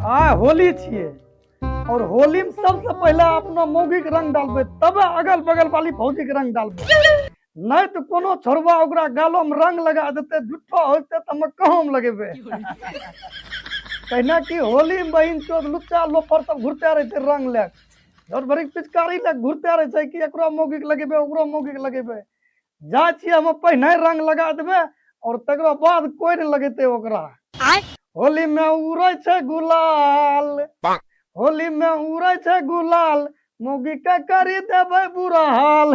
आ होली छियै और होली में सबसे पहले अपना मौगी के रंग डालबै, तबे अगल बगल वाली भौजी के रंग डालबै। नहीं तो कोनो छोड़बा ओकरा गालो में रंग लगा देते, झूठो होते तो हम कहाँ में लगेबै। कहना कि होली में बहिन चोद लुच्चा लोफर सब घुरते रहे छै रंग ले, झट भरी पिचकारी ले घुरते रहे छै कि एकरो मौगी के लगेबै, ओकरो मौगी के लगेबै। जाइ छियै हम पहिने रंग लगा देबै और तकरा बाद कोइ नहि लगेतै ओकरा। होली में उड़ै छै गुलाल, होली में उड़ै छै गुलाल, मौगी के करी देबै बुरा हाल।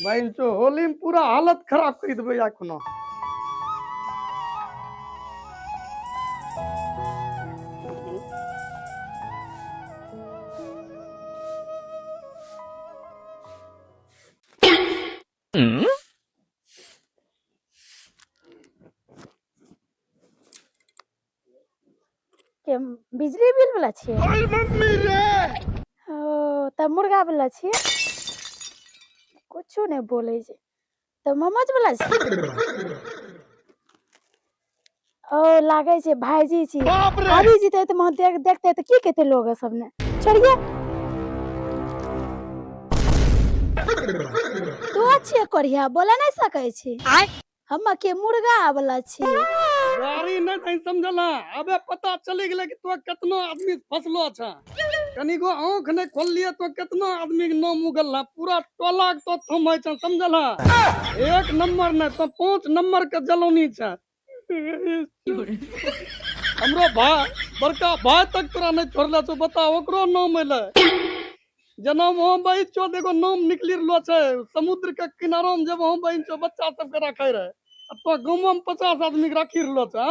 बहिन चो होली में पूरा हालत खराब करी देबै एखनो। के बिजली बिल वाला छियै? ओ तब मुर्गा वाला छियै? कुछो नहि बोलै छै। तऽ मोमोज वाला छियै? ओ लागै छै भाईजी छी। अभी जीते तऽ मह देख देखते तऽ की कहते लोग सब ने? छोड़िए तो छियै कोरिया बोले नहि सकै छी। हम के मुर्गा वाला छी। गाड़ी नहीं नहीं समझला, अबे पता चली गेलै कि तो केतना आदमी फसलो छ। कनिगो आँख नहीं खोललिए तो केतना आदमी के नाम उगल है, पूरा टोला के तो थमै छ, समझला? एक नंबर नहीं तो 5 नंबर के जलौनी छ। हमरो भाई बड़का भाई तक तोरा नहीं छोड़ले छौ, बता ओकरो नाम एलै। जेना वहाँ बहिन चो देखो नाम निकलि रहलो छै समुद्र के किनारो में, जब वहाँ बहिन चो बच्चा सबके रखे रहे, अब तो गाँव में 50 आदमी के राखी रहलो छै।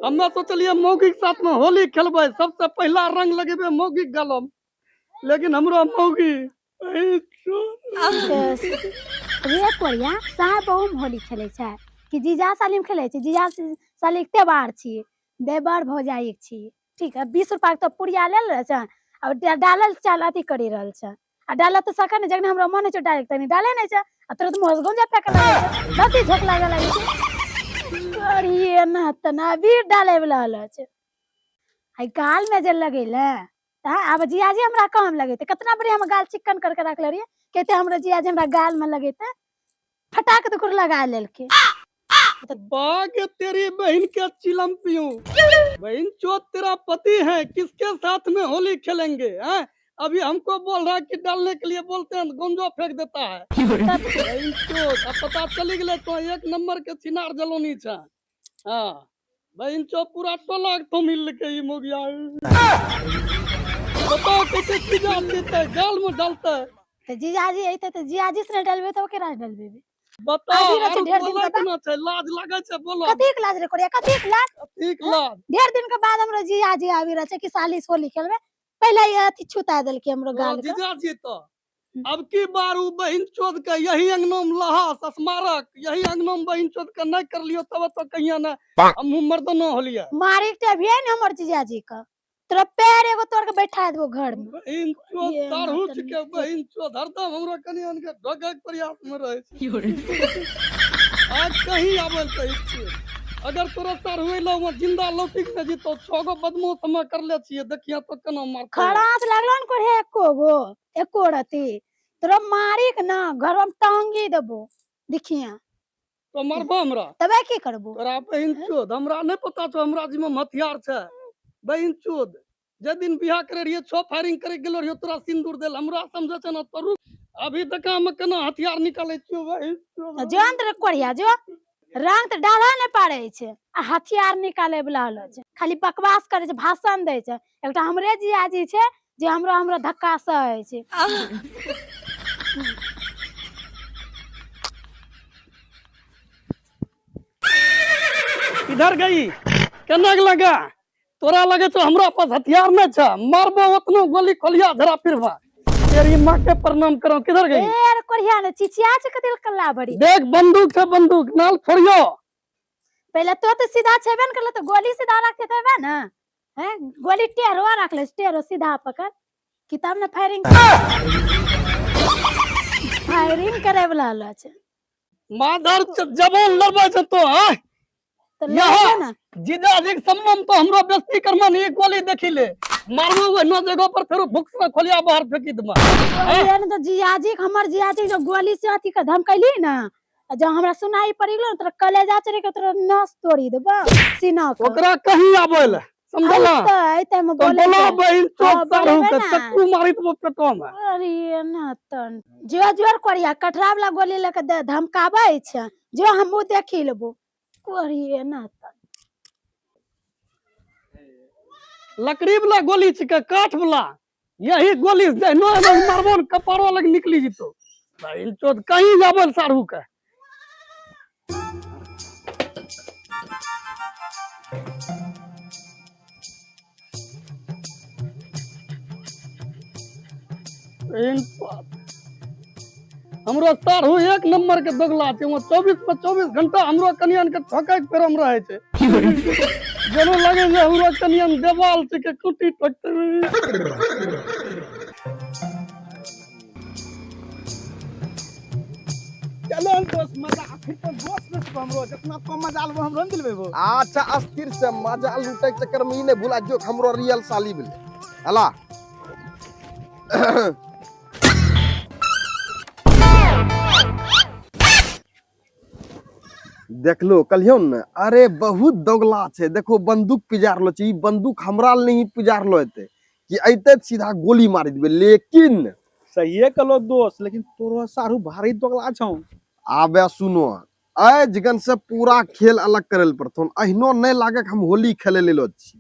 हमे सोचलिए मौगी के साथ में होली खेलबै, सबसे पहला रंग लगेबै मौगी के गलो में, लेकिन हमरो मौगी रे कोरिया साहब बहु में होली खेलै छै कि जीजा साली में खेलै छै? जीजा साली के त्योहार छी, देवर भौजाई के छी। ठीक है, 20 रुपया के तो पुड़िया ले ले छै आ डालल चाल अथी करी रहल छै आ डालत तऽ सकै नहि, जखन हमरा मन होइ छै डाले तखन डाले नहि छै आ तुरंत मुँह से गुंजा फेंके लागै छै, लत्ती झोंक लागे लागै छै। अरे ना तना अभी डाले वाला होलो छै। आ गाल में जे लगेले तऽ आब जियाजी हमरा काम लगेते, कितना बढ़िया हम गाल चिकन करके रखले रहिए, कहते हमरा जियाजी हमरा गाल में लगेते, फटाक दुकुर लगा लेलके। बाग तेरी बहन के चिलम पियूं, बहन चोत तेरा पति है, किसके साथ में होली खेलेंगे हैं? अभी हमको बोल रहा है कि डालने के लिए बोलते हैं गंजो फेंक देता है। बहन चोत अब पता चली गेलै तो एक नंबर के छिनार जलौनी छे। हाँ बहन चोत पूरा टोला के तो मिल के ई मोगिया बताओ कैसे जीजा देते गाल में डालते। तो जीजाजी अइते तो जीजाजी से नहीं डालबे तो केकरा से डालबे? बताओ। अभी रहै छै आरो ढेर दिन बोलै के बाद। केना छै, लाज लागै छै बोलो। कतेक लाज रे कोरिया, कतेक लाज? कतेक लाज? ढेर दिन के बाद हमरो जीजाजी आबि रहल छै कि साली से होली खेलबै, पहिले ई अथी छुता देलकै हमरो तोरा गाल के। जीजाजी तो अब की बार उ बहिन चोद के यही अंगना में लहास स्मारक, यही अंगना में बहिन चोद के नहीं कर लियो तब तो कहिया ना हमहू मर्दना होलिए। मारे के अभी है ने हमर जीजाजी के, तोरा पैर एगो तोड़ के बैठा देबो घर में। बहिन चोद ये तारहु मातन छिके बहिन चोद हरदम हमरो कनि अनके ढोके के प्रयास में रहे छै। आज कहीं आबे सही छियै, अगर तोरा सार हुए लो जिंदा लौटी के जीतो, 6 गो बदमाश हम कर ले छियै, देखिया तो केना मारतौ। खड़ास लागलो ने कोढ़े एको गो एको रति तोरा मारी के ना घर में टांगी देबो, देखिया। तो मारबो हमरा? तबे की करबो? तोरा बहिन चोद हमरा नहीं पता छौ, हमरा जिम्मा में हथियार छै। बहिन चोद जे दिन बियाह करे रहिए 6 फायरिंग करे गेलो रहियो, तोरा सिंदूर देल हमरा समझे छै ना, तो रुक अभी तक हम केना हथियार निकाले छियो बहिन चोद। जो अंदर कोढ़िया जो रंग तऽ डाला नहि पारै छै आ हथियार निकाले वाला होलो छै, खाली बकवास करे छै, भाषण दै छै। एकटा हमरे जियाजी छै जे हमरो हमरो धक्का सहै छै। इधर गई केना के लगा तोरा लगे छौ हमरा पास हथियार नहीं छै, मारबो ओतनो गोली खोलिया धरा फिरबा। तेरी माँ के प्रणाम करो। किधर गई? ए अरे कोढ़िया ने चिचिया छै कतेक कल्ला बड़ी। देख बंदूक छै बंदूक नाल फोड़ियो। पहले तो तो सीधा छेबे न करले तो गोली सीधा रखते थे ना, हैं गोली टेढ़ो रखले, टेढ़ो सीधा पकड़ किताब ने फायरिंग फायरिंग करे वाला हलो छै। माधर जबान लड़बै छै तो, हाँ? तऽ यहाँ। लड़बै ने। जीजाजी के सम्मान तो हमरो बेस्ती करना नहीं, एक गोली देखी ले मारबो ओहिनो जगह पर, फेरो भुक से खोलिया बाहर फेंकी देबा। अरे ने तऽ जीजाजी के, हमर जीजाजी जो गोली से अथी के धमकैली ने, आ जब हमरा सुनाई पड़ि गेलो ने, तोरा कलेजा चढ़ि के तोरा नस तोड़ि देबो सीना के। ओकरा कहीं आबै ले, समझला? अइतै, अइतै, हम तो बोलेबै। बोला बहिन चोट। हाँ, सारू बोलेबै के ना। चक्कू मारी देबो पेटो में। अरे ना तन जो जोर कोरिया कटरा वाला गोली लेके धमकाबै छै, जो हमहूँ देखी लेबो कोरिये ना तन। लकड़ी वाला गोली छिके, काठ वाला। यही गोली से जहिनो एना मारबो ने, कपारो लग निकली जेतो। बहिन चोद कहीं जाबे सारू के। बहिन बाप। हमरो साढ़ू एक नंबर के दोगला छै। वहाँ 24 पर 24 घंटा हमरो कनियन के ठोकै के फेरम रहै छै। जेना लगे जे हमरो कनियन देवाल छै के कुटी ठोकते। चलो दोस्त, मजा फिर तो दोस्त ने हमरो जितना कम मजा आलबो हमरो ने दिलबेबो। अच्छा, अस्थिर से मजा लूटे के चक्कर में ई नहीं भूला जो हमरो रियल साली भेलै हला। देखलो कलियो ने, अरे बहुत दोगला छै। देखो बंदूक पिजारलो छै। ई बंदूक हमरा ल नहीं पिजारलो हेतै कि अइते त सीधा गोली मारि देबै, लेकिन सहिए कहलो दोस्त, लेकिन तोरो सारू भारी दोगला छौ। आबे सुनो, आइ जगन से पूरा खेल अलग करे लए पड़तौ। अहिनो नहीं लागे कि हम होली खेले लेलो छी।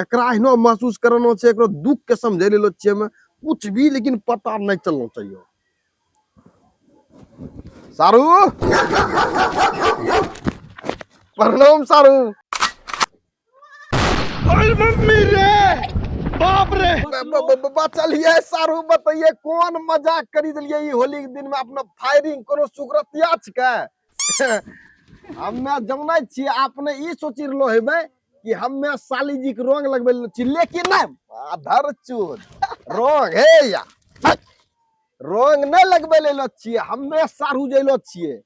एकरा अहिनो महसूस करना छै, एकरो दुख के समझे लेलो छियै हमे कुछ भी, लेकिन पता नहीं चलना चाहिए। सारू, प्रणाम सारू। अरे मम्मी रे, बाप रे। बचलिए सारू। बताइए कौन मजाक करी दिलिए ई होली के दिन में अपना फायरिंग? कोनो सुग्रतिया छिकै? हमे जानै छियै, अपने ई सोचि रहलो हेबै कि हमे साली जी के रंग लगबै ले छी, लेकिन नहीं, आधर चोद रंग हे या रंग नहीं लगबै ले छियै। हमे सारू जैलो छियै,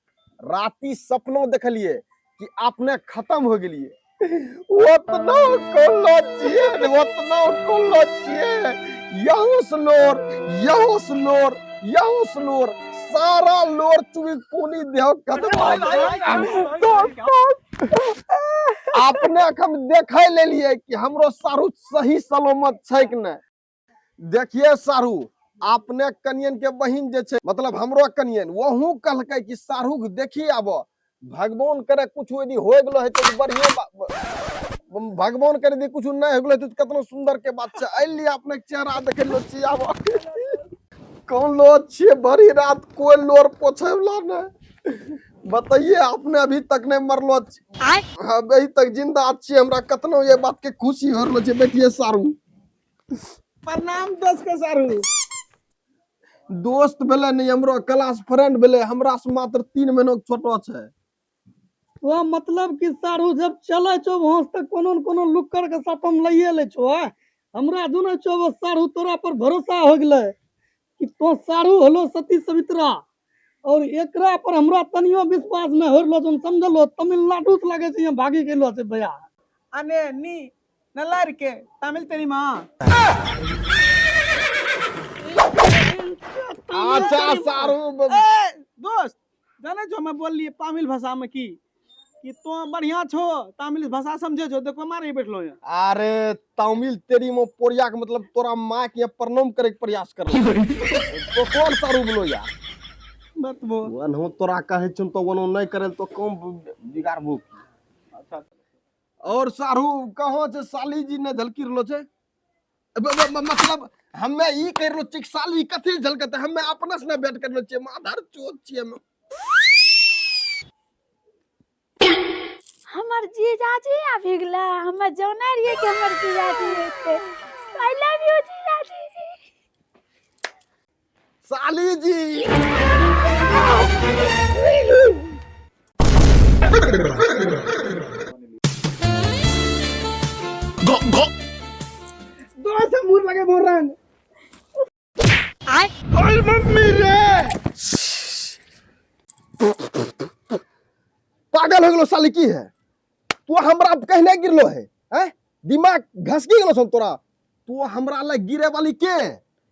राति सपनो देखलिए कि अपने खत्म हो गेलिए। ओतना कोलो छियै, ओतना कोलो छियै, यहू से लोर, यहू से लोर, यहू से लोर, सारा लोर चुई कोनी देह खत्म। अपने हम देखे ले लिए कि हमरो सारू सही सलामत छै कि नहीं। देखिए सारू, अपने कनियन के बहिन जे छै, मतलब हमरो कनियन, वहू कहलकै कि सारू के देखी आब, भगवान करे कुछ यदि हो गेलो हेतै तऽ बढ़िए, भगवान करे यदि कुछ नहीं हो गेलो हेतै तऽ कतना सुंदर के बात छै। एहि लिए अपने चेहरा देखे लो छी। आब कौन लो छियै बड़ी रात, कोई लोर पोछे वाला नहीं। बताइए, आपने अभी तक नहीं मरलो, अभी तक जिंदा छियै। हमरा कतनो ये बात के खुशी हो रहलो छै। बैठिए सारू। प्रणाम दोस्त के सारू। दोस्त भेलै नहीं, हमरो क्लास फ्रेंड भेलै, हमरा से मात्र 3 महीना के छोटो छै। तो मतलब कि सारू जब चले छौ वहां से कोनो न कोनो लुक्कड़ के साथ हम लइए ले छौ। आय हमरा दुनो छौ सारू, तोरा पर भरोसा हो गेलै कि तो सारू होलो सती सवित्रा, और एकरा पर हमरा तनियो विश्वास नहीं हो रहलो छौ। समझलो, तमिलनाडु से लगे छै यहाँ भागी गेलो छै भैया। अने नी நல்லா இருக்கே तमिल தெரியுமா? अच्छा सारू। ए दोस्त, जाने छो मैं बोललिए तमिल भाषा में की कि तो बढ़िया छो, तमिल भाषा समझे छो, देखो मारे बैठलो यहाँ। अरे तमिल तेरी मो पोरिया के, मतलब तोरा माँ के यहाँ प्रणाम करे के प्रयास कर तो कौन सारू बोलो यार? बतबो। वनहो तोरा कहे छन तो वनो नहीं करे तो कम बिगाड़बो। अच्छा। और सारू कहाँ छै? साली जी ने झलकी रहलो छै। मतलब हमे ई कहि रहलो छियै कि साली कथी झलकते, हमे अपना से ने भेंट करलो छियै। माधर चोत छियै हमे। हमर जीजाजी आबि गेला। हमे जानै रहियै कि हमर जीजाजी एतै। I love you जीजाजी। साली जी। दोस्त मुंह लगे मोर रंग। अरे मम्मी रे, पागल हो गेलो साली की है? तू हमरा कहने गिरलो है हैं दिमाग घसकी गेलो छन तोरा तू हमरा लग गिरे वाली के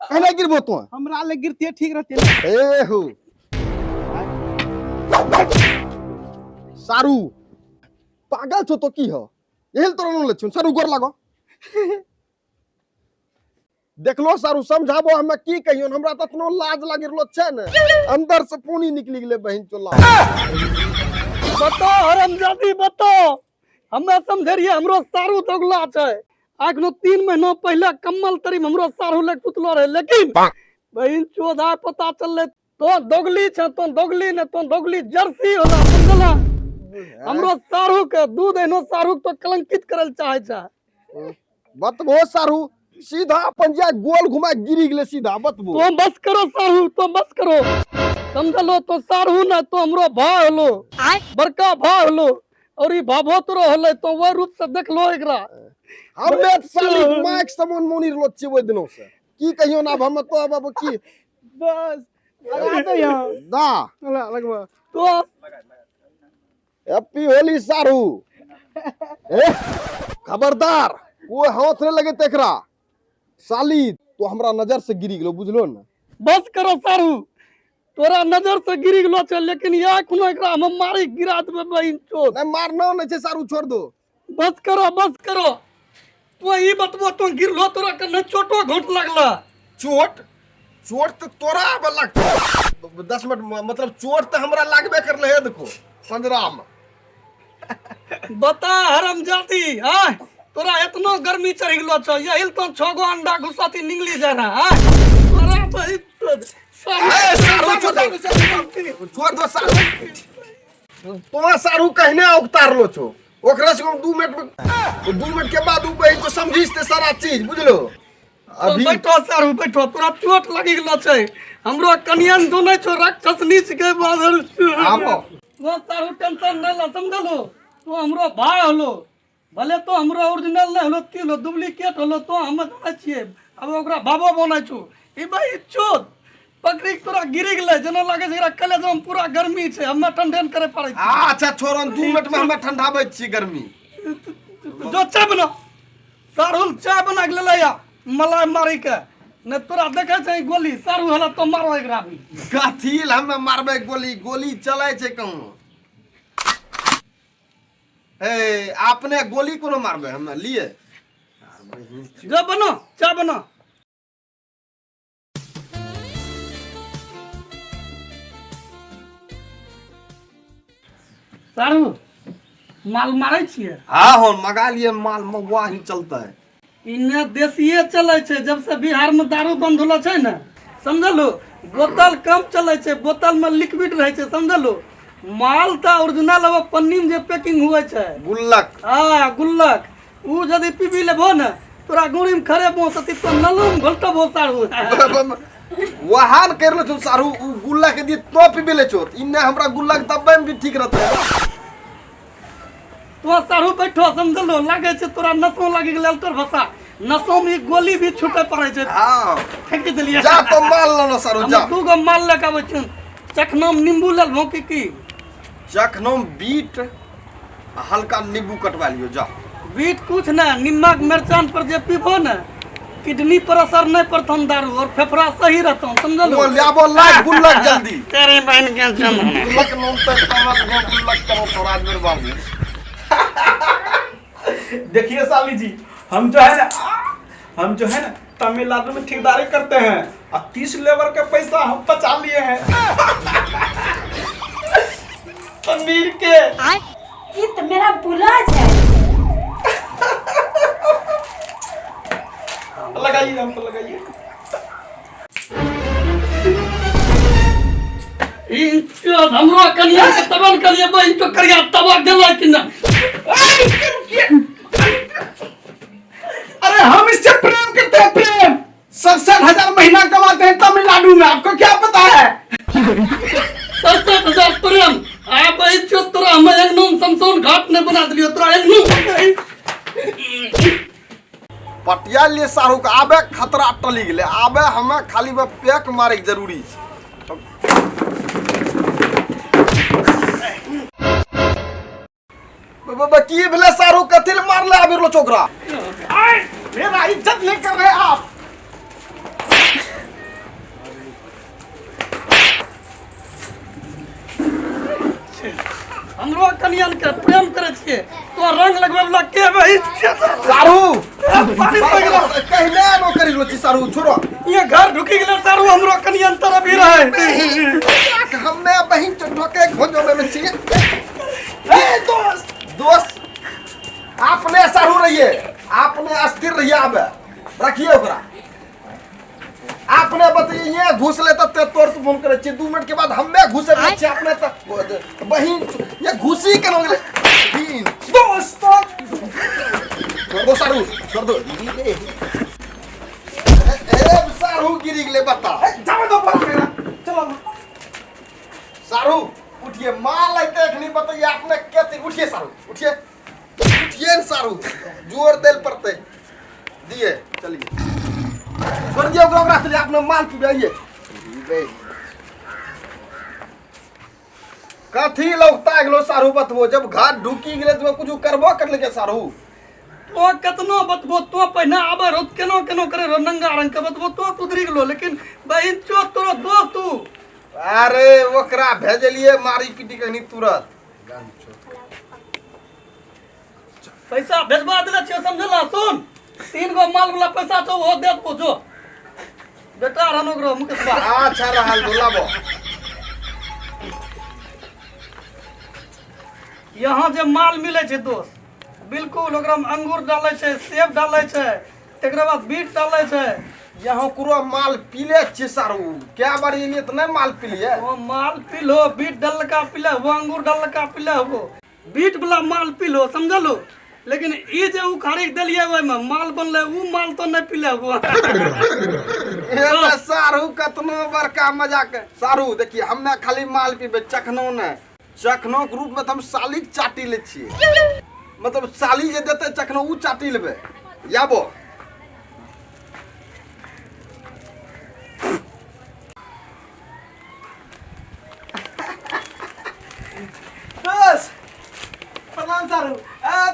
कहने गिरबो तू हमरा ले गिरती ठीक रहती ना ए हो सारू पागल छो तो की हो एहन तोरा न ले सारू गोर लागो देखलो सारू समझाबो हमे की कहियो हमरा त इतनो लाज लागि रहलो छै ने अंदर से पानी निकली गेले बहिन चोला बताओ हरामजादी बताओ हमे समझे रहिए हमरो सारू दोगला छै अखनो 3 महीना पहले कम्बल तरी में हमरो सारू लग सुतलो रहे, लेकिन बहिन चोदा पता चलले तो दोगली छै, तो दोगली ने तो दोगली जर्सी होला, समझला? हमरो सारू के दूध एनो सारू के तो कलंकित करल चाहे छै। बतबो सारू, सीधा पंजा गोल घुमा गिरी गेले सीधा, बतबो। तो बस करो सारू, तो बस करो, समझलो? तो सारू ना तो हमरो भाई होलो, बड़का भाई होलो और ई भाभो तोरो होले, तो वही रूप से देखलो एकरा। हमे साली माइक समन मोनी रहलो छियै ओहि दिनो से, की कहियो ना अब हम तो अब की बस लगा दे यहाँ। दा। लगा लगवा। तो हैप्पी होली सारू। ए खबरदार, वो हाथ नहीं लगे तेकरा। साली तो हमरा नजर से गिरी गेलो, बुझलो ने? बस करो सारू, तोरा नजर से गिरी गेलो छै, लेकिन यह कोनो एकरा हम मारी गिरा देबै बहिन चोद। नहीं, मारना नहीं छै सारू, छोड़ दो। बस करो, बस करो। तो ई बतबो, तो गिरलो तोरा कने चोटो घोट लगला? चोट? चोट तो तोरा आबे लगतो। 10 मिनट, मतलब चोट तो हमरा लागबे करले है, देखो पंजरा में। बता हरामजादी, आय तोरा एतनो गर्मी चढ़ि गेलो छौ, यही तो छह गो अंडा घुसाती निकली जा रहा है तोरा बहिन चोद। ए, सारू, छोड़ दो, छोड़ दो सारू। तो सारू कहने उतारलो छो ओकरा से 2 मिनट में, 2 मिनट के बाद उ बहिन तो समझिस ते सारा चीज, बुझलो अभी? बैठो सारू, बैठो। तोरा चोट लगी गेलो छै, हमरो कनियन दोने छो राक्षसनी के बादल। आबो। वो सारू टेंशन नहीं ला, समझलो? तो हमरो भाई होलो, भले तो हमरो ओरिजिनल नहीं होलो, की होलो, डुप्लीकेट होलो, तो हम जानै छियै। अब ओकरा बाबो बनै छु। ई भाई चोट पकड़ी के तोरा गिरी गेलै, जेना लागै छै एकरा कलेजा में पूरा गर्मी छै, हमे ठंडे ने करे पड़ै छै। अच्छा छोड़न, 2 मिनट में हमे ठंडाबै छी गर्मी। जो चाय बना सारुल, चाय बना के लेले या मलाई मारी के, ने तोरा देखै छै गोली सारू हला तो मारो एकरा भी। कथी ल हमे मारबै गोली? गोली चलै छै कहूँ? ए अपने गोली कोनो मारबै हमे लिए? जो बनो, चाय बनो। सारू, माल मारै छियै? हाँ हो, मगा लिए माल, मगुआ ही चलता है। इन्ने देसिए चलै छै। जब से बिहार में दारू बंद होलो छै ने, समझलू, बोतल कम चलै छै, बोतल में लिक्विड रहै छै, समझलू? माल तऽ ओरिजिनल अब पन्नी में जे पैकिंग हुए छै। गुल्लक। हाँ, गुल्लक। उ यदि पीबी लेबो ने, तोरा गुड़ी में खरे पहुंचती तो नलम घोलटबो सारू। वहान कर लो छौ सारू, उ गुल्लक यदि तो पीबे ले छो, इन्ने हमरा गुल्लक दब्बे में भी ठीक रहते। तो सारू बैठो, समझलो? लागे छै तोरा नसो लागि गेल तोर भाषा, नसो में गोली भी छूटे पड़े छै। हाँ। फेंक देलियै। जा तो माल लो सारू। हम जा। दू गो माल लऽ के आबै छियौ। चखना में नींबू लेलभो की की? चखनो बीट आ हल्का नींबू कटवा लियो, जा। बीट कुछ ना, निमक मिर्चान पर जे पीबो ने, किडनी पर असर नहीं पड़तो दारू और फेफड़ा सही रहतो, समझलो? वो लाबो लाग गुल्लक जल्दी। तेरे बहन के चल। गुल्लक नून तक तमक गो गुल्लक करो तो राजवीर बाबू। देखिए साली जी, हम जो है ना, हम जो है ना तमिलनाडु में ठेकेदारी करते हैं और 30 लेबर का पैसा हम बचा लिए हैं पनीर के। ई तऽ मेरा बुला छै। लगाइए, हमको लगाइए। ई हमरो कनिया के तबन करिए बहिन तो करिया तबा गेलै कि ना? अरे, हम इससे प्रेम करते हैं, प्रेम। 67,000 महीना कमाते हैं तमिलनाडु में, आपको क्या पता है? 67,000 प्रेम आ बहिन चो, तोरा हम एकदम शमशान घाट ने बना दिलियो तोरा एकदम। पटिया लिए सारू के आबे खतरा टली गेलै। आबे हमे खाली में पैक मारे के जरूरी छै। की भेलै सारू, कथी ले मारले आबि रहलो छोकरा? आए, मेरा इज्जत नहीं कर रहे आप। हमरो कनियन के प्रेम करे छिए तो रंग लगबै वाला के बही? सारू, पानी पड़ गेलो। कहने नो करी लो छी सारू, छोड़ो। ये घर ढुकी गेलो सारू, हमरो कनियन तरफ ही रहे। हम्मे बहिन तो ढोके घोजो में छी। ए दोस्त, दोस्त आपने सारू रहिए, आपने अस्थिर रहिए, आबे रखिए ओकरा। आपने बताइए ये घुस लेता ते तोर तो फोन करे छी, 2 मिनट के बाद हम्मे घुसे ले छी। आपने त बहिन ये घुसी केना गेलै? बहिन दोस्त, छोड़ दो सारू, छोड़ दो। ए सारू गिरी गेलै, बता। जावे दो पर मेरा, चलो। सारू उठिए, माल आइते अखनी बताइए आपने के। उठिए सारू, उठिए, उठिए न सारू, जोर देल पड़ते दिए। चलिए छोड़ दिए ओकरा, ओकरा चलिए अपने माल पीबे आइए। कथी लौकता गेलो सारू बतबो? जब घर ढुकी गेले तो कुछ करबो कर लेके सारू। तो कतनो बतबो, तो पहिने आबे रहो केनो केनो करे रहो नंगा रंग के, बतबो तो सुधरी गेलो, लेकिन बहिन चो तोरो दोस्त तू। अरे ओकरा भेजलिए मारी पीटी कनी तुरंत पैसा भेजवा देले छियो, समझला? सुन, 3 गो माल वाला पैसा छौ, ओहो दे देबो। जो बेटा रहन ओकरो मुकेशबा। अच्छा रहल दुलाबो। यहाँ जे माल मिले छै दोस्त, बिल्कुल ओकरा में अंगूर डालै छै, सेब डालै छै, तकरा बाद बीट डालै छै। यहाँ कुरो माल पीले छियै सारू, क्या बार एलियै तऽ नहि माल पीलियै। ओ माल पीलो, बीट डलका पीले हो, अंगूर डलका पीले हो, बीट वाला माल पीलो, समझलो? लेकिन ई जे उखाड़ी के देलियै ओहिमे माल बनलै, उ माल तो नहि पीले हो। ए सारू कतनो बड़का मजाक। सारू देखिए, हमे खाली माल पीबै, चखनो नहि। चखनो के रूप में तऽ हम साली के चाटी लै छियै, मतलब साली जे देतै चखनो उ चाटी लेबै। याबो दोस्त प्रणाम सारू,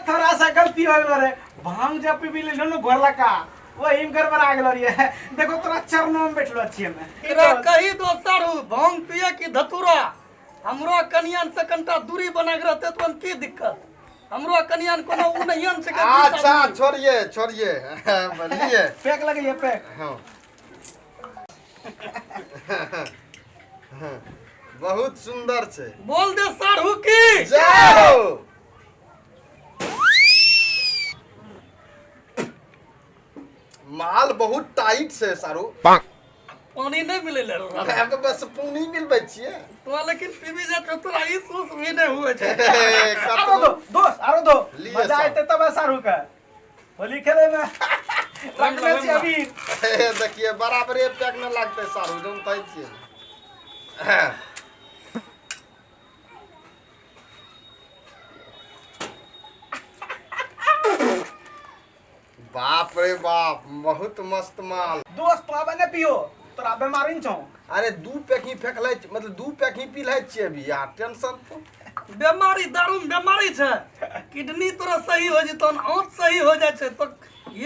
थोड़ा सा गलती हो गेलो रे, भांग जब पीबी ले नो घोरला का वही में गड़बड़ा गेलो रे। देखो तोरा चरणों में बैठलो छियै हमे। एकरा कही दो सारू, भांग पिए की धतूरा, हमरो कनियन से कनिटा दूरी बना के रहते तो की दिक्कत? हमरो कनियन कोनो उ नहियन छै। अच्छा छोड़िए छोड़िए, बोलिए। पैक लगैए पैक। हाँ बहुत सुंदर छै। बोल दे सारू की जय हो। माल बहुत टाइट छै सारू। पानी नहीं मिले ले हम बस पानी मिलबै छियै तो, लेकिन पीबी जा तो तोरा ई सूस भी नहीं हुए छै। आरो दो दोस्त, आरो दो, लिए मजा सब। आते तब सारू का होली खेले में रखने छी अभी। देखिए बराबरे पैक न लागते सारू, जोन तै छियै। बाप रे बाप, बहुत मस्त माल। दोस्त तो आबे ने पियो, तोरा बीमारी न छौ। अरे 2 पैक ही फेंकले, मतलब 2 पैक ही पी ले छियै अभी यार, टेंशन तो बीमारी दारू में बीमारी छै, किडनी तोरा सही हो जेतौ, आंत सही हो जाइ छै तो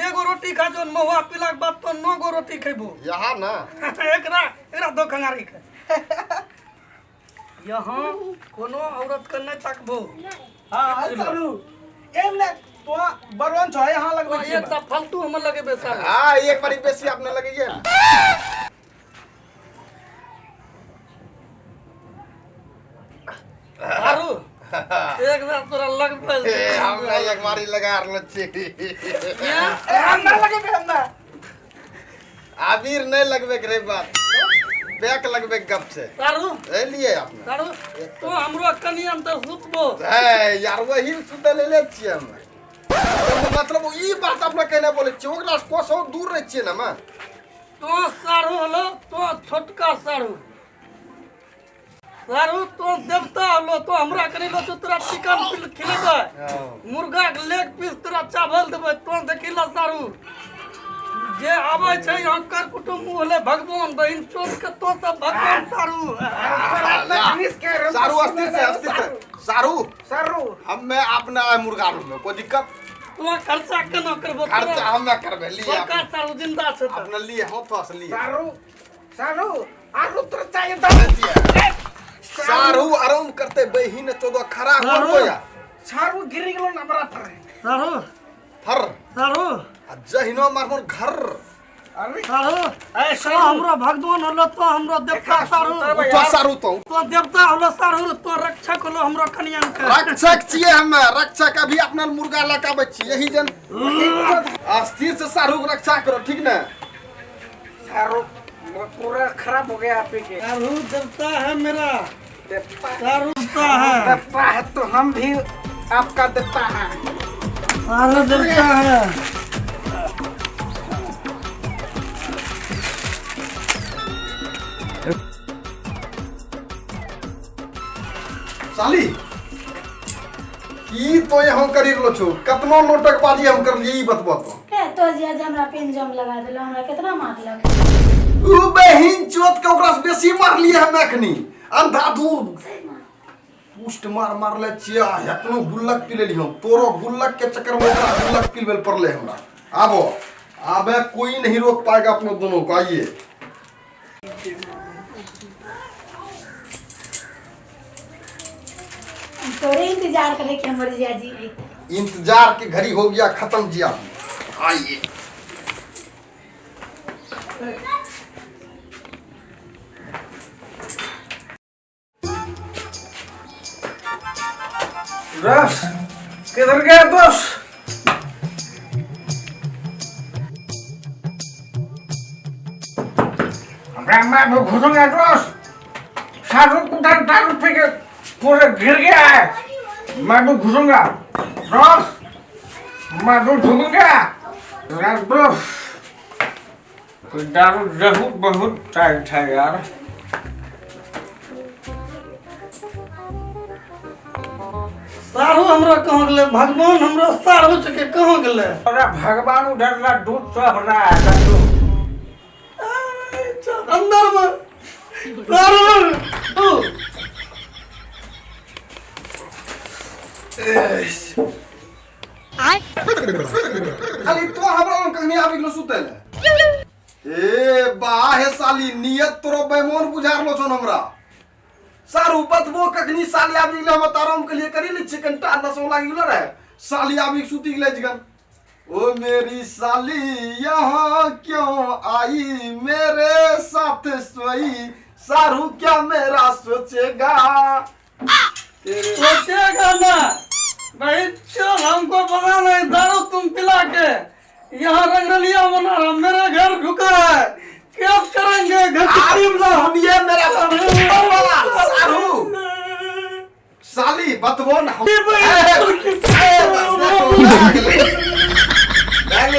एगो रोटी खा जो, महुआ पीला के बाद तो 9 गो रोटी खेबो। यहाँ ना एकरा एकरा दो खंगारी के। यहाँ कोनो औरत के नहीं तकबो। हां सारू एम ने तो बरवन छ यहाँ लगबै छियै। एक तऽ फालतू हमर लगेबे साला। हां एक बारी बेसी अपने लगैये। आरू एक बार तोरा लगबै। हम नहीं एक बारी लगा रहल छी। हम ना लगेबे, हम ना। आबिर नहीं लगबे के रे बात, पैक लगबे के गप छै। सारू ए लिए अपने सारू तो हमरो कनियन तऽ सुतबो। हे यार वही सुतै ले ले छियै हम। मतलब ई बात अपना कहने बोले छियै, ओकरा कोसो दूर रहै छियै ने। तो सारू होलो, तो छोटका सारू, सारू तो देवता होलो, तो हमरा कनी लो तोरा चिकन खिलेबै, मुर्गा के लेग पीस तोरा चावल देबै, तो देखिला सारू। जे आबै छै यहाँ कर कुटुम्ब होले भगवान बहिन चोर के तो सब भगवान सारू। सारू अस्थिर से अस्थिर से सारू। सारू हम्मे अपना आए मुर्गा रूम में कोई दिक्कत? तू खर्चा केना करबो? खर्चा हम्मे करबे लिए। बड़का सारू जिंदा छै तऽ। अपना लिए हाथों से लिए। सारू सारू आरू तोरा चाहिए तो सारू आराम करते बहिन 14 खड़ा हो तो यार। सारू गिर गेलो ना हमरा पर। सारू फर सारू आ जहिनो मारमोन घर। अरे सारू ए तो सारू हमरो भगवान होलो तो हमरो देवता सारू। तो सारू तो तो देवता होलो सारू तो रक्षक होलो हमरो कनियन के। रक्षक छिए हमे रक्षक अभी अपना मुर्गा लऽ आबै छी यही जन अस्थिर से सारू के रक्षा करो ठीक ने। सारू पूरा खराब हो गया आप के। सारू देवता है मेरा। देवता सारू देवता है। देवता है तो हम भी आपका देवता है। सारू देवता है। साली की तो हम करी रहलो छु कतनो लोटक बाजी हम कर लिए ई बतबो तो। ए तो जिया जे हमरा पिन जम लगा देलो हमरा कितना मारलक। उ बहिन चोत के ओकरा से बेसी मारलिए हम अखनी अंधाधुन पुष्ट मार मारले छियै एतनो गुल्लक पी लेली हम तोरो गुल्लक के चक्कर में ओकरा गुल्लक पीबे पड़ले हमरा। आबो आबे कोई नहीं रोक पाएगा अपनो दोनों को। आइए तोरे इंतजार करे कि हमर जिया जी अइते। इंतजार के घड़ी हो गया खत्म जिया। आइए दोस्त किधर गया दोस्त? हमरा मैं भी घुसूंगा दोस्त। सारू उधर दारू पी के पूरे गिर गया है। मैं भी घुसूंगा दोस्त मैं भी घुसूंगा दोस्त। दारू बहुत बहुत टाइट है यार। सारू हमरा कहाँ गेलै? भगवान हमरा सारू के कहाँ गेलै? अरे भगवान उधर ना दूध सब रहा है दूध। अंदर में सारू। खाली तो हमरा लग कखनी आबि गेलो सुतै ले। ए बा हे साली नियत तोरो बेमोन बुझा रहलो छन हमरा। सारू बतबो कखनी साली आबि गेलो हम ताराम के लिए करी ले चिकन टा नसो लागि गेलो रहे साली आबि के सुति गेलै चिकन। ओ मेरी साली यहाँ क्यों आई मेरे साथ सोई सारू क्या मेरा सोचेगा। सोचेगा ना भाई चल हमको पता नहीं दारू तुम पिला के यहाँ रंगरलिया मना रहा मेरा घर ढुका है क्या करेंगे घर की टीम ला। सुनिए मेरा सारू साली बतबो न हम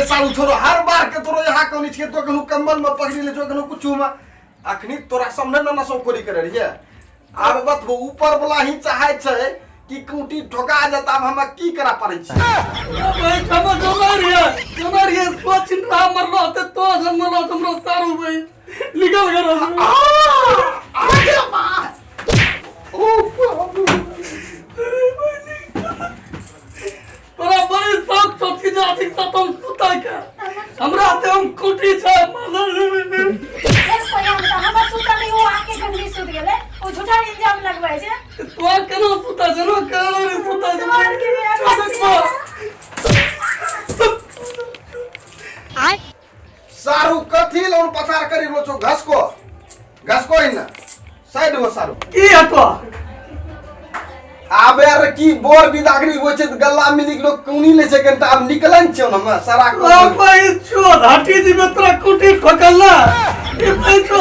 सारू छोरो हर बार के तोरो यहाँ कौन छियै तो कनु कम्बल में पकड़ी ले जो कनु कुछ में अखनी तोरा सामने न नसोखोरी करे रहिए। आब बतबो ऊपर वाला ही चाहे छै कि कुटी ठोका जाता अब हम की करा पड़ै छै। भाई क्षमा जोना रहिए सोच रहा मरलो ते तो जन्मलो तुमरो सारू भाई निकल गयो। आगे मार ओ बाबू तोरा बड़ी शौक छौ कि जाति सतम सुता के हमरा ते हम कुटी छै मदर। एक कोई हम तऽ हमर सुतल नहीं वो आके गंदी सुत गेलै ओ झूठा इल्जाम लगबै छै। तो केना सुता छै ना केना रे सुता छै। तोहर के भी सारू कथी लोन पसार करी रहलो छौ घसको घसको ही ना साइड हो सारू की हेतो आबे रे की बोर बिदागरी होइ छै त गल्ला मिली के लोग कोनी ले छै कनटा आब निकलन छियौ न हम सारा भाई चो घाटी जी में तोरा कुटी ठोकल ना ई भाई चो